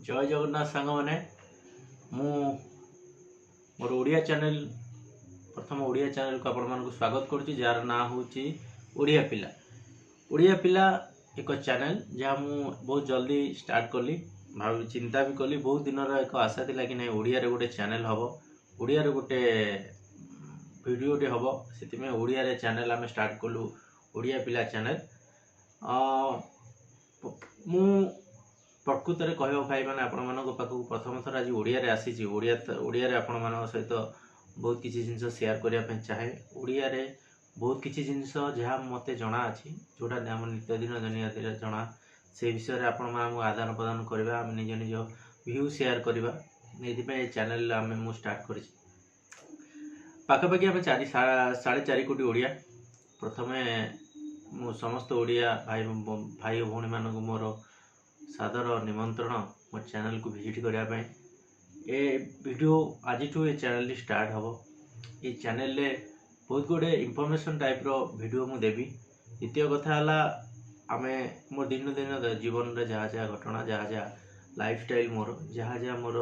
ଜୟ ଜଗନ୍ନାଥ ସାଙ୍ଗମାନେ। ମୁଁ ମୋର ଓଡ଼ିଆ ଚ୍ୟାନେଲ, ପ୍ରଥମ ଓଡ଼ିଆ ଚ୍ୟାନେଲକୁ ଆପଣମାନଙ୍କୁ ସ୍ୱାଗତ କରୁଛି, ଯାହାର ନାଁ ହେଉଛି ଓଡ଼ିଆ ପିଲା। ଓଡ଼ିଆ ପିଲା ଏକ ଚ୍ୟାନେଲ ଯାହା ମୁଁ ବହୁତ ଜଲ୍ଦି ଷ୍ଟାର୍ଟ କଲି, ଭାବି ଚିନ୍ତା ବି କଲି। ବହୁତ ଦିନର ଏକ ଆଶା ଥିଲା କି ନାଇଁ, ଓଡ଼ିଆରେ ଗୋଟେ ଚ୍ୟାନେଲ ହେବ, ଓଡ଼ିଆରେ ଗୋଟେ ଭିଡ଼ିଓଟେ ହେବ। ସେଥିପାଇଁ ଓଡ଼ିଆରେ ଚ୍ୟାନେଲ ଆମେ ଷ୍ଟାର୍ଟ କଲୁ, ଓଡ଼ିଆ ପିଲା ଚ୍ୟାନେଲ। ମୁଁ ପ୍ରକୃତରେ କହିବାକୁ ଭାଇମାନେ, ଆପଣମାନଙ୍କ ପାଖକୁ ପ୍ରଥମ ଥର ଆଜି ଓଡ଼ିଆରେ ଆସିଛି। ଓଡ଼ିଆରେ ଆପଣମାନଙ୍କ ସହିତ ବହୁତ କିଛି ଜିନିଷ ସେୟାର କରିବା ପାଇଁ ଚାହେଁ। ଓଡ଼ିଆରେ ବହୁତ କିଛି ଜିନିଷ ଯାହା ମୋତେ ଜଣା ଅଛି, ଯେଉଁଟା ଆମ ନିତ୍ୟଦିନ ଦୁନିଆରେ ଜଣା, ସେ ବିଷୟରେ ଆପଣମାନଙ୍କୁ ଆଦାନ ପ୍ରଦାନ କରିବା, ଆମେ ନିଜ ନିଜ ଭ୍ୟୁ ସେୟାର କରିବା। ଏଇଥିପାଇଁ ଏ ଚ୍ୟାନେଲ ମୁଁ ଷ୍ଟାର୍ଟ କରିଛି। ପାଖାପାଖି ଆମେ 4.5 କୋଟି ଓଡ଼ିଆ। ପ୍ରଥମେ ମୁଁ ସମସ୍ତ ଓଡ଼ିଆ ଭାଇ ଭାଇ ଓ ଭଉଣୀମାନଙ୍କୁ ମୋର ସାଦର ନିମନ୍ତ୍ରଣ ମୋ ଚ୍ୟାନେଲକୁ ଭିଜିଟ୍ କରିବା ପାଇଁ। ଏ ଭିଡ଼ିଓ ଆଜିଠୁ ଏ ଚ୍ୟାନେଲଟି ଷ୍ଟାର୍ଟ ହେବ। ଏ ଚ୍ୟାନେଲରେ ବହୁତ ଗୁଡ଼ିଏ ଇନଫର୍ମେସନ୍ ଟାଇପ୍ର ଭିଡ଼ିଓ ମୁଁ ଦେବି। ଦ୍ୱିତୀୟ କଥା ହେଲା, ଆମେ ମୋ ଦିନ ଦିନ ଜୀବନରେ ଯାହା ଯାହା ଘଟଣା, ଯାହା ଯାହା ଲାଇଫଷ୍ଟାଇଲ୍ ମୋର, ଯାହା ଯାହା ମୋର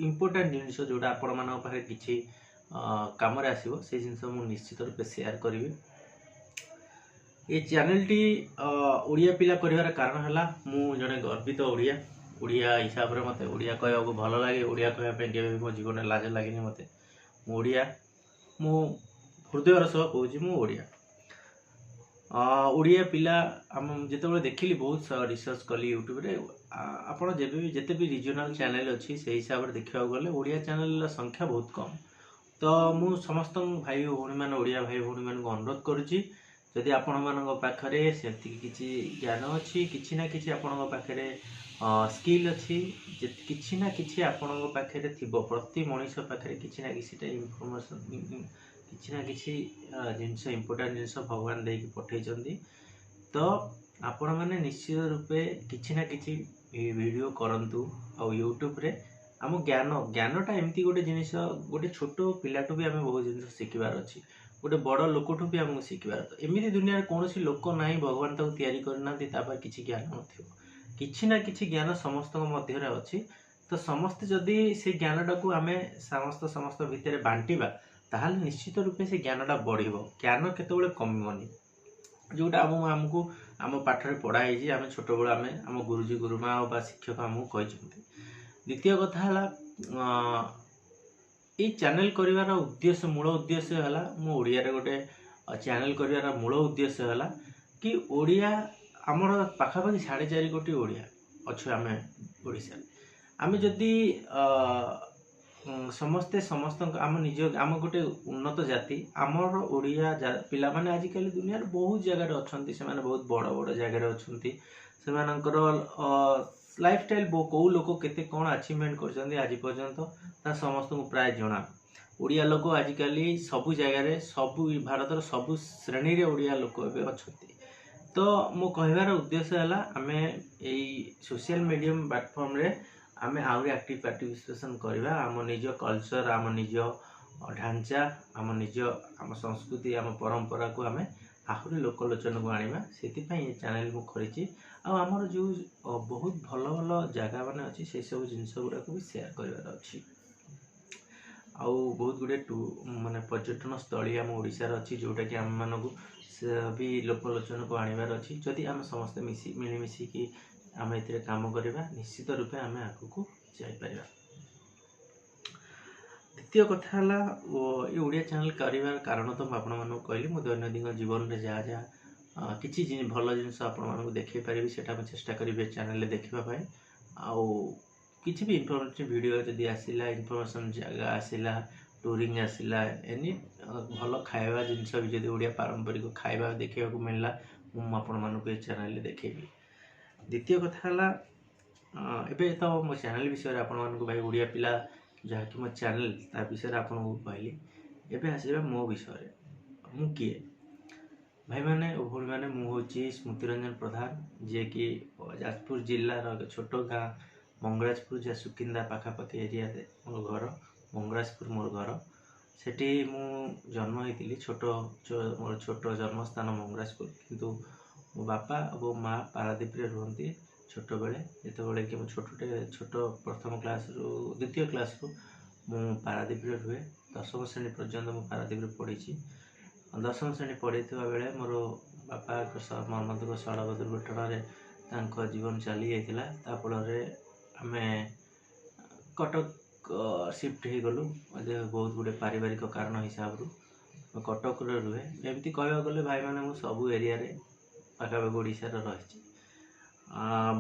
ଇମ୍ପୋର୍ଟାଣ୍ଟ ଜିନିଷ, ଯେଉଁଟା ଆପଣମାନଙ୍କ ପାଖରେ କିଛି କାମରେ ଆସିବ, ସେଇ ଜିନିଷ ମୁଁ ନିଶ୍ଚିତ ରୂପେ ସେୟାର କରିବି। ଏ ଚ୍ୟାନେଲଟି ଓଡ଼ିଆ ପିଲା କରିବାର କାରଣ ହେଲା, ମୁଁ ଜଣେ ଗର୍ବିତ ଓଡ଼ିଆ। ଓଡ଼ିଆ ହିସାବରେ ମୋତେ ଓଡ଼ିଆ କହିବାକୁ ଭଲ ଲାଗେ। ଓଡ଼ିଆ କହିବା ପାଇଁ କେବେ ବି ମୋ ଜୀବନରେ ଲାଜ ଲାଗେନି ମୋତେ। ମୁଁ ଓଡ଼ିଆ, ମୁଁ ହୃଦୟର ସହ କହୁଛି, ମୁଁ ଓଡ଼ିଆ। ଓଡ଼ିଆ ପିଲା ଆମ ଯେତେବେଳେ ଦେଖିଲି, ବହୁତ ରିସର୍ଚ୍ଚ କଲି ୟୁଟ୍ୟୁବରେ। ଆପଣ ଯେବେ ବି ଯେତେ ବି ରିଜିଓନାଲ ଚ୍ୟାନେଲ ଅଛି, ସେଇ ହିସାବରେ ଦେଖିବାକୁ ଗଲେ ଓଡ଼ିଆ ଚ୍ୟାନେଲର ସଂଖ୍ୟା ବହୁତ କମ୍। ତ ମୁଁ ସମସ୍ତଙ୍କୁ ଭାଇ ଓ ଭଉଣୀମାନେ, ଓଡ଼ିଆ ଭାଇ ଭଉଣୀମାନଙ୍କୁ ଅନୁରୋଧ କରୁଛି, ଯଦି ଆପଣମାନଙ୍କ ପାଖରେ ସେତିକି କିଛି ଜ୍ଞାନ ଅଛି, କିଛି ନା କିଛି ଆପଣଙ୍କ ପାଖରେ ସ୍କିଲ୍ ଅଛି, କିଛି ନା କିଛି ଆପଣଙ୍କ ପାଖରେ ଥିବ। ପ୍ରତି ମଣିଷ ପାଖରେ କିଛି ନା କିଛିଟା ଇନଫର୍ମେସନ୍, କିଛି ନା କିଛି ଜିନିଷ, ଇମ୍ପୋର୍ଟାଣ୍ଟ ଜିନିଷ ଭଗବାନ ଦେଇକି ପଠେଇଛନ୍ତି। ତ ଆପଣମାନେ ନିଶ୍ଚିତ ରୂପେ କିଛି ନା କିଛି ଭିଡ଼ିଓ କରନ୍ତୁ ଆଉ ୟୁଟ୍ୟୁବରେ ଆମ ଜ୍ଞାନଟା ଏମିତି ଗୋଟେ ଜିନିଷ, ଗୋଟେ ଛୋଟ ପିଲାଠୁ ବି ଆମେ ବହୁତ ଜିନିଷ ଶିଖିବାର ଅଛି, ଗୋଟେ ବଡ଼ ଲୋକଠୁ ବି ଆମକୁ ଶିଖିବାର ଅଛି। ଏମିତି ଦୁନିଆରେ କୌଣସି ଲୋକ ନାହିଁ, ଭଗବାନ ତାକୁ ତିଆରି କରିନାହାନ୍ତି, ତା ପାଖରେ କିଛି ଜ୍ଞାନ ନଥିବ। କିଛି ନା କିଛି ଜ୍ଞାନ ସମସ୍ତଙ୍କ ମଧ୍ୟରେ ଅଛି। ତ ସମସ୍ତେ ଯଦି ସେଇ ଜ୍ଞାନଟାକୁ ଆମେ ସମସ୍ତ ଭିତରେ ବାଣ୍ଟିବା, ତାହେଲେ ନିଶ୍ଚିତ ରୂପେ ସେ ଜ୍ଞାନଟା ବଢ଼ିବ। ଜ୍ଞାନ କେତେବେଳେ କମିବନି, ଯେଉଁଟା ଆମକୁ ଆମ ପାଠରେ ପଢ଼ା ହେଇଛି। ଆମେ ଛୋଟବେଳୁ ଆମେ ଆମ ଗୁରୁଜୀ, ଗୁରୁମା ବା ଶିକ୍ଷକ ଆମକୁ କହିଛନ୍ତି। ଦ୍ୱିତୀୟ କଥା ହେଲା, ଏଇ ଚ୍ୟାନେଲ କରିବାର ଉଦ୍ଦେଶ୍ୟ, ମୂଳ ଉଦ୍ଦେଶ୍ୟ ହେଲା, ମୁଁ ଓଡ଼ିଆରେ ଗୋଟେ ଚ୍ୟାନେଲ କରିବାର ମୂଳ ଉଦ୍ଦେଶ୍ୟ ହେଲା କି ଓଡ଼ିଆ ଆମର ପାଖାପାଖି 4.5 କୋଟି ଓଡ଼ିଆ ଅଛୁ ଆମେ ଓଡ଼ିଶାରେ। ଆମେ ଯଦି ସମସ୍ତେ ସମସ୍ତଙ୍କ ଆମ ନିଜ ଆମ ଗୋଟେ ଉନ୍ନତ ଜାତି, ଆମର ଓଡ଼ିଆ ପିଲାମାନେ ଆଜିକାଲି ଦୁନିଆରେ ବହୁତ ଜାଗାରେ ଅଛନ୍ତି। ସେମାନେ ବହୁତ ବଡ଼ ବଡ଼ ଜାଗାରେ ଅଛନ୍ତି। ସେମାନଙ୍କର ଲାଇଫଷ୍ଟାଇଲ୍, କେଉଁ ଲୋକ କେତେ କ'ଣ ଆଚିଭମେଣ୍ଟ କରିଛନ୍ତି ଆଜି ପର୍ଯ୍ୟନ୍ତ, ତା ସମସ୍ତଙ୍କୁ ପ୍ରାୟ ଜଣା। ଓଡ଼ିଆ ଲୋକ ଆଜିକାଲି ସବୁ ଜାଗାରେ, ସବୁ ଭାରତର ସବୁ ଶ୍ରେଣୀରେ ଓଡ଼ିଆ ଲୋକ ଏବେ ଅଛନ୍ତି। ତ ମୋ କହିବାର ଉଦ୍ଦେଶ୍ୟ ହେଲା, ଆମେ ଏଇ ସୋସିଆଲ ମିଡ଼ିୟମ୍ ପ୍ଲାଟଫର୍ମରେ ଆମେ ଆହୁରି ଆକ୍ଟିଭ ପାର୍ଟିସିପେସନ୍ କରିବା। ଆମ ନିଜ କଲଚର, ଆମ ନିଜ ଢାଞ୍ଚା, ଆମ ନିଜ ଆମ ସଂସ୍କୃତି, ଆମ ପରମ୍ପରାକୁ ଆମେ ଆହୁରି ଲୋକଲୋଚନକୁ ଆଣିବା। ସେଥିପାଇଁ ଏ ଚ୍ୟାନେଲ ମୁଁ କରିଛି। ଆଉ ଆମର ଯେଉଁ ବହୁତ ଭଲ ଭଲ ଜାଗା ମାନେ ଅଛି, ସେସବୁ ଜିନିଷ ଗୁଡ଼ାକୁ ବି ସେୟାର କରିବାର ଅଛି। ଆଉ ବହୁତ ଗୁଡ଼ିଏ ମାନେ ପର୍ଯ୍ୟଟନ ସ୍ଥଳୀ ଆମ ଓଡ଼ିଶାରେ ଅଛି, ଯେଉଁଟାକି ଆମମାନଙ୍କୁ ସେ ବି ଲୋକଲୋଚନକୁ ଆଣିବାର ଅଛି। ଯଦି ଆମେ ସମସ୍ତେ ମିଳିମିଶିକି ଆମେ ଏଥିରେ କାମ କରିବା, ନିଶ୍ଚିତ ରୂପେ ଆମେ ଆଗକୁ ଯାଇପାରିବା। ଦ୍ୱିତୀୟ କଥା ହେଲା, ଏ ଓଡ଼ିଆ ଚ୍ୟାନେଲ କରିବାର କାରଣ ତ ମୁଁ ଆପଣମାନଙ୍କୁ କହିଲି। ମୁଁ ଦୈନନ୍ଦିନ ଜୀବନରେ ଯାହା ଯାହା କିଛି ଭଲ ଜିନିଷ ଆପଣମାନଙ୍କୁ ଦେଖାଇ ପାରିବି, ସେଇଟା ମୁଁ ଚେଷ୍ଟା କରିବି ଏ ଚ୍ୟାନେଲରେ ଦେଖିବା ପାଇଁ। ଆଉ କିଛି ବି ଇନଫର୍ମେଟିଭ୍ ଭିଡ଼ିଓ ଯଦି ଆସିଲା, ଇନଫର୍ମେସନ୍ ଜାଗା ଆସିଲା, ଟୁରିଂ ଆସିଲା, ଏନି ଭଲ ଖାଇବା ଜିନିଷ ବି ଯଦି ଓଡ଼ିଆ ପାରମ୍ପରିକ ଖାଇବା ଦେଖିବାକୁ ମିଳିଲା, ମୁଁ ଆପଣମାନଙ୍କୁ ଏ ଚ୍ୟାନେଲରେ ଦେଖେଇବି। ଦ୍ୱିତୀୟ କଥା ହେଲା, ଏବେ ତ ମୋ ଚ୍ୟାନେଲ ବିଷୟରେ ଆପଣମାନଙ୍କୁ, ଭାଇ ଓଡ଼ିଆ ପିଲା ଯାହାକି ମୋ ଚ୍ୟାନେଲ, ତା ବିଷୟରେ ଆପଣଙ୍କୁ କହିଲି। ଏବେ ଆସିବା ମୋ ବିଷୟରେ, ମୁଁ କିଏ? ଭାଇମାନେ ଓ ଭଉଣୀମାନେ, ମୁଁ ହେଉଛି ସ୍ମୃତିରଞ୍ଜନ ପ୍ରଧାନ, ଯିଏକି ଯାଜପୁର ଜିଲ୍ଲାର ଏକ ଛୋଟ ଗାଁ ମଙ୍ଗରାଜପୁର, ଯାହା ସୁକିନ୍ଦା ପାଖାପାଖି ଏରିଆରେ ମୋର ଘର। ମଙ୍ଗରାଜପୁର ମୋର ଘର। ସେଠି ମୁଁ ଜନ୍ମ ହେଇଥିଲି। ମୋର ଛୋଟ ଜନ୍ମସ୍ଥାନ ମଙ୍ଗରାଜପୁର, କିନ୍ତୁ ମୋ ବାପା ଏବଂ ମା ପାରାଦ୍ୱୀପରେ ରୁହନ୍ତି। ଛୋଟବେଳେ ଯେତେବେଳେ କି ମୁଁ ଛୋଟ ପ୍ରଥମ କ୍ଲାସ୍ରୁ ଦ୍ୱିତୀୟ କ୍ଲାସ୍ରୁ ମୁଁ ପାରାଦ୍ୱୀପରେ ରୁହେ। ଦଶମ ଶ୍ରେଣୀ ପର୍ଯ୍ୟନ୍ତ ମୁଁ ପାରାଦ୍ୱୀପରେ ପଢ଼ିଛି। ଦଶମ ଶ୍ରେଣୀ ପଢ଼ିଥିବା ବେଳେ ମୋର ବାପା ଏକ ମର୍ମନ୍ତୁଦ ସଡ଼କ ଦୁର୍ଘଟଣାରେ ତାଙ୍କ ଜୀବନ ଚାଲି ଯାଇଥିଲା। ତା ଫଳରେ ଆମେ କଟକ ସିଫ୍ଟ ହେଇଗଲୁ। ବହୁତ ଗୁଡ଼ିଏ ପାରିବାରିକ କାରଣ ହିସାବରୁ କଟକରେ ରୁହେ। ଏମିତି କହିବାକୁ ଗଲେ ଭାଇମାନେ, ମୁଁ ସବୁ ଏରିଆରେ ପାଖାପାଖି ଓଡ଼ିଶାରେ ରହିଛି।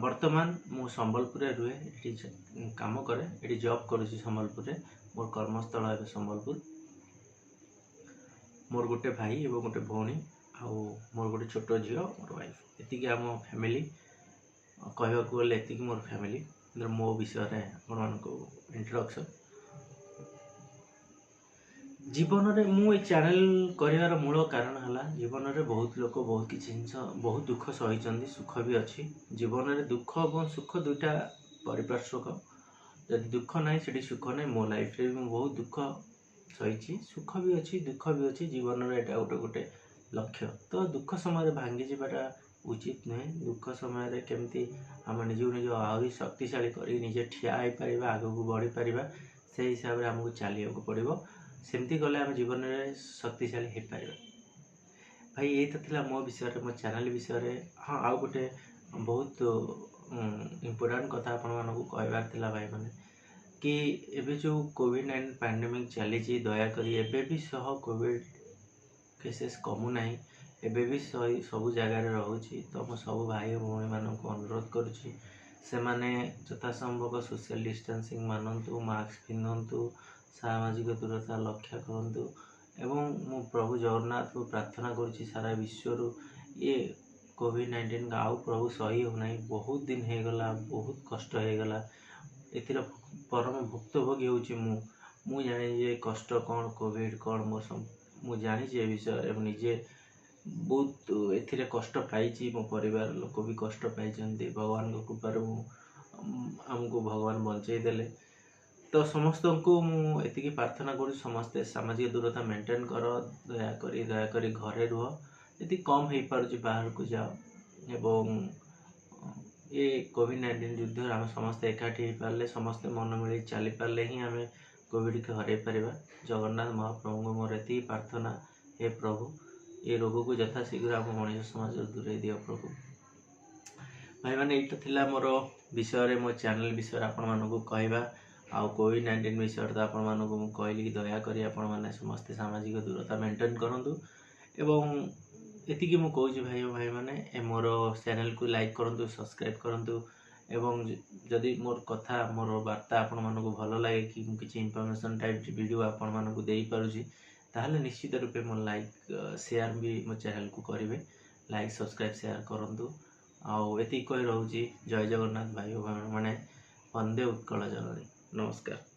ବର୍ତ୍ତମାନ ମୁଁ ସମ୍ବଲପୁରରେ ରୁହେ, ଏଠି କାମ କରେ, ଏଠି ଜବ୍ କରୁଛି ସମ୍ବଲପୁରରେ। ମୋର କର୍ମସ୍ଥଳ ଏବେ ସମ୍ବଲପୁର। ମୋର ଗୋଟେ ଭାଇ ଏବଂ ଗୋଟେ ଭଉଣୀ ଆଉ ମୋର ଗୋଟେ ଛୋଟ ଝିଅ, ମୋର ୱାଇଫ୍, ଏତିକି ଆମ ଫ୍ୟାମିଲି। କହିବାକୁ ଗଲେ ଏତିକି ମୋର ଫ୍ୟାମିଲି। ମୋ ବିଷୟରେ ଆପଣମାନଙ୍କୁ ଇଣ୍ଟ୍ରୋଡକ୍ସନ୍। ଜୀବନରେ ମୁଁ ଏ ଚ୍ୟାନେଲ୍ କରିବାର ମୂଳ କାରଣ ହେଲା, ଜୀବନରେ ବହୁତ ଲୋକ ବହୁତ କିଛି ଜିନିଷ, ବହୁତ ଦୁଃଖ ସହିଛନ୍ତି, ସୁଖ ବି ଅଛି। ଜୀବନରେ ଦୁଃଖ ଏବଂ ସୁଖ ଦୁଇଟା ପରିପାର୍ଶ୍ୱକ। ଯଦି ଦୁଃଖ ନାହିଁ, ସେଠି ସୁଖ ନାହିଁ। ମୋ ଲାଇଫ୍ରେ ବି ମୁଁ ବହୁତ ଦୁଃଖ ସହିଛି, ସୁଖ ବି ଅଛି, ଦୁଃଖ ବି ଅଛି। ଜୀବନର ଏଇଟା ଗୋଟେ ଗୋଟେ ଲକ୍ଷ୍ୟ। ତ ଦୁଃଖ ସମୟରେ ଭାଙ୍ଗି ଯିବାଟା ଉଚିତ ନୁହେଁ। ଦୁଃଖ ସମୟରେ କେମିତି ଆମେ ନିଜକୁ ନିଜ ଆହୁରି ଶକ୍ତିଶାଳୀ କରି ନିଜେ ଠିଆ ହେଇପାରିବା, ଆଗକୁ ବଢ଼ିପାରିବା, ସେଇ ହିସାବରେ ଆମକୁ ଚାଲିବାକୁ ପଡ଼ିବ। ସେମିତି ଗଲେ ଆମେ ଜୀବନରେ ଶକ୍ତିଶାଳୀ ହେଇପାରିବା। ଭାଇ, ଏଇ ତ ଥିଲା ମୋ ବିଷୟରେ, ମୋ ଚ୍ୟାନେଲ୍ ବିଷୟରେ। ହଁ, ଆଉ ଗୋଟେ ବହୁତ ଇମ୍ପୋର୍ଟାଣ୍ଟ କଥା ଆପଣମାନଙ୍କୁ କହିବାର ଥିଲା ଭାଇମାନେ, କି ଏବେ ଯେଉଁ କୋଭିଡ଼-19 ପାଣ୍ଡେମିକ୍ ଚାଲିଛି, ଦୟାକରି, ଏବେ ବି ସହ କୋଭିଡ଼ କେସେସ୍ କମୁନାହିଁ, ଏବେ ବି ସବୁ ଜାଗାରେ ରହୁଛି। ତ ମୁଁ ସବୁ ଭାଇ ଓ ଭଉଣୀମାନଙ୍କୁ ଅନୁରୋଧ କରୁଛି, ସେମାନେ ଯଥାସମ୍ଭବ ସୋସିଆଲ ଡିଷ୍ଟାନ୍ସିଂ ମାନନ୍ତୁ, ମାସ୍କ ପିନ୍ଧନ୍ତୁ, ସାମାଜିକ ଦୂରତା ରକ୍ଷା କରନ୍ତୁ। ଏବଂ ମୁଁ ପ୍ରଭୁ ଜଗନ୍ନାଥଙ୍କୁ ପ୍ରାର୍ଥନା କରୁଛି, ସାରା ବିଶ୍ୱରୁ ଇଏ କୋଭିଡ଼-19 ଆଉ ପ୍ରଭୁ ସହି ହେଉନାହିଁ। ବହୁତ ଦିନ ହେଇଗଲା, ବହୁତ କଷ୍ଟ ହେଇଗଲା। ଏଥିର ପରମ ଭୁକ୍ତଭୋଗୀ ହେଉଛି ମୁଁ। ମୁଁ ଜାଣିଛି ଯେ କଷ୍ଟ କ'ଣ, କୋଭିଡ଼ କ'ଣ। ମୁଁ ଜାଣିଛି ଏ ବିଷୟରେ। ମୁଁ ନିଜେ ବହୁତ ଏଥିରେ କଷ୍ଟ ପାଇଛି, ମୋ ପରିବାର ଲୋକ ବି କଷ୍ଟ ପାଇଛନ୍ତି। ଭଗବାନଙ୍କ କୃପାରୁ ମୁଁ ଆମକୁ ଭଗବାନ ବଞ୍ଚେଇ ଦେଲେ। ତ ସମସ୍ତଙ୍କୁ ମୁଁ ଏତିକି ପ୍ରାର୍ଥନା କରୁଛି, ସମସ୍ତେ ସାମାଜିକ ଦୂରତା ମେଣ୍ଟେନ୍ କର, ଦୟାକରି ଦୟାକରି ଘରେ ରୁହ। ଯଦି କମ୍ ହେଇପାରୁଛି, ବାହାରକୁ ଯାଅ। ଏବଂ ଏ କୋଭିଡ଼-19 ଯୁଦ୍ଧରେ ଆମେ ସମସ୍ତେ ଏକାଠି ହେଇପାରିଲେ, ସମସ୍ତେ ମନ ମିଳେଇ ଚାଲିପାରିଲେ ହିଁ ଆମେ କୋଭିଡ଼କୁ ହରାଇ ପାରିବା। ଜଗନ୍ନାଥ ମହାପ୍ରଭୁଙ୍କୁ ମୋର ଏତିକି ପ୍ରାର୍ଥନା, ହେ ପ୍ରଭୁ, ଏ ରୋଗକୁ ଯଥାଶୀଘ୍ର ଆମ ମଣିଷ ସମାଜରୁ ଦୂରେଇ ଦିଅ ପ୍ରଭୁ। ଭାଇମାନେ, ଏଇଟା ଥିଲା ମୋର ବିଷୟରେ, ମୋ ଚ୍ୟାନେଲ୍ ବିଷୟରେ ଆପଣମାନଙ୍କୁ କହିବା। ଆଉ କୋଭିଡ଼-19 ବିଷୟରେ ତ ଆପଣମାନଙ୍କୁ ମୁଁ କହିଲି କି ଦୟାକରି ଆପଣମାନେ ସମସ୍ତେ ସାମାଜିକ ଦୂରତା ମେଣ୍ଟେନ୍ କରନ୍ତୁ। ଏବଂ ଏତିକି ମୁଁ କହୁଛି ଭାଇ ଓ ଭାଇମାନେ, ଏ ମୋର ଚ୍ୟାନେଲ୍କୁ ଲାଇକ୍ କରନ୍ତୁ, ସବସ୍କ୍ରାଇବ୍ କରନ୍ତୁ। ଏବଂ ଯଦି ମୋର କଥା, ମୋର ବାର୍ତ୍ତା ଆପଣମାନଙ୍କୁ ଭଲ ଲାଗେ କି ମୁଁ କିଛି ଇନଫର୍ମେସନ୍ ଟାଇପ୍ ଭିଡ଼ିଓ ଆପଣମାନଙ୍କୁ ଦେଇପାରୁଛି, ତାହେଲେ ନିଶ୍ଚିତ ରୂପେ ମୋ ଲାଇକ୍, ସେୟାର ବି ମୋ ଚ୍ୟାନେଲ୍କୁ କରିବେ। ଲାଇକ୍, ସବସ୍କ୍ରାଇବ୍, ସେୟାର କରନ୍ତୁ। ଆଉ ଏତିକି କହି ରହୁଛି। ଜୟ ଜଗନ୍ନାଥ ଭାଇ ଓ ଭଉଣୀମାନେ, ବନ୍ଦେ ଉତ୍କଳ ଜନନୀ। ନମସ୍କାର।